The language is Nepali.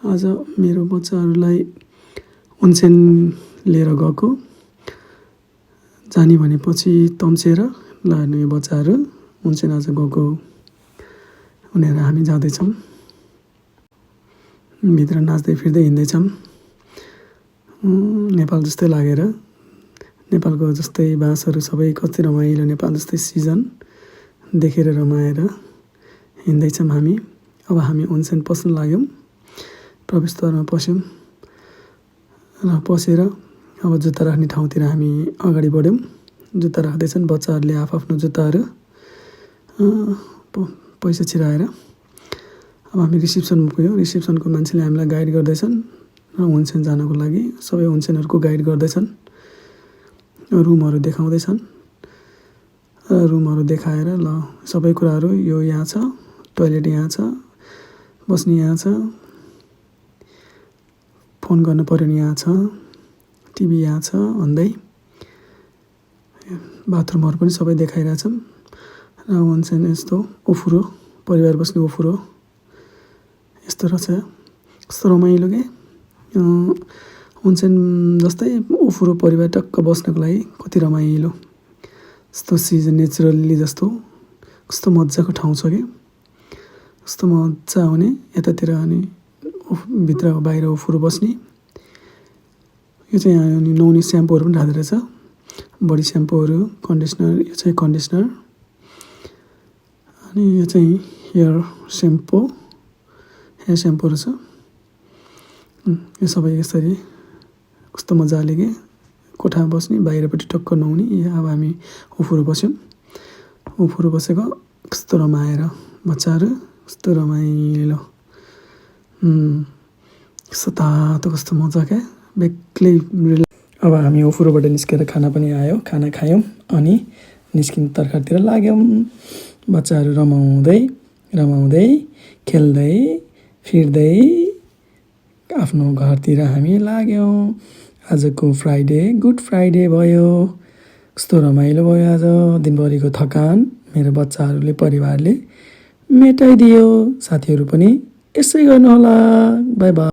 आज मेरो बच्चाहरूलाई ओन्सेन लिएर गएको। जाने भनेपछि तम्सेर लाने बच्चाहरू ओन्सेन आज गएको उनीहरू हामी जाँदैछौँ। भित्र नाच्दै फिर्दै हिँड्दैछौँ। नेपाल जस्तै लागेर नेपालको जस्तै बासहरू सबै कति रमाइलो, नेपाल जस्तै सिजन देखेर रमाएर हिँड्दैछौँ हामी। अब हामी ओन्सेन पस्न लाग्यौँ। प्रवेशद्वारमा पस्यौँ र पसेर अब जुत्ता राख्ने ठाउँतिर हामी अगाडि बढ्यौँ। जुत्ता राख्दैछन् बच्चाहरूले आफ्नो जुत्ताहरू पैसा छिराएर। अब हामी रिसेप्सनमा पुग्यौँ। रिसेप्सनको मान्छेले हामीलाई गाइड गर्दैछन् र ओन्सेन जानको लागि सबै ओन्सेनहरूको गाइड गर्दैछन्, रुमहरू देखाउँदैछन्। रुमहरू देखाएर ल सबै कुराहरू यो यहाँ छ, टोयलेट यहाँ छ, बस्ने यहाँ छ, फोन गर्नु पर्यो नि यहाँ छ, टिभी यहाँ छ भन्दै बाथरुमहरू पनि सबै देखाइरहेछौँ। र ओन्सेन यस्तो ओफुरो परिवार बस्ने ओफुरो यस्तो रहेछ। कस्तो रमाइलो के ओन्सेन जस्तै ओफुरो परिवार टक्क बस्नको लागि कति रमाइलो। यस्तो सिजन नेचुरल्ली जस्तो कस्तो मजाको ठाउँ छ कि कस्तो मजा आउने यतातिर अनि भित्र बाहिर ओफुरो बस्ने। यो चाहिँ यहाँ नुहाउने स्याम्पूहरू पनि राख्दो रहेछ, बडी स्याम्पूहरू, कन्डिसनर। यो चाहिँ कन्डिसनर अनि यो चाहिँ हेयर स्याम्पूहरू छ। यो सबै यसरी कस्तो मजाले के कोठामा बस्ने, बाहिरपट्टि टक्क नुहाउने। अब हामी ओफुरो बस्यौँ। ओफुरो बसेको कस्तो रमाएर बच्चाहरू कस्तो रमाइलो, कस्तो तातो, कस्तो मजा क्या बेग्लै। अब हामी ओफुरोबाट निस्केर खाना पनि आयो, खाना खायौँ अनि निस्किनु तर्खरतिर लाग्यौँ। बच्चाहरू रमाउँदै खेल्दै फिर्दै आफ्नो घरतिर हामी लाग्यौँ। आजको फ्राइडे गुड फ्राइडे भयो। कस्तो रमाइलो भयो। आज दिनभरिको थकान मेरो बच्चाहरूले परिवारले मेटाइदियो। साथीहरू पनि यसै गर्नुहोला। By by.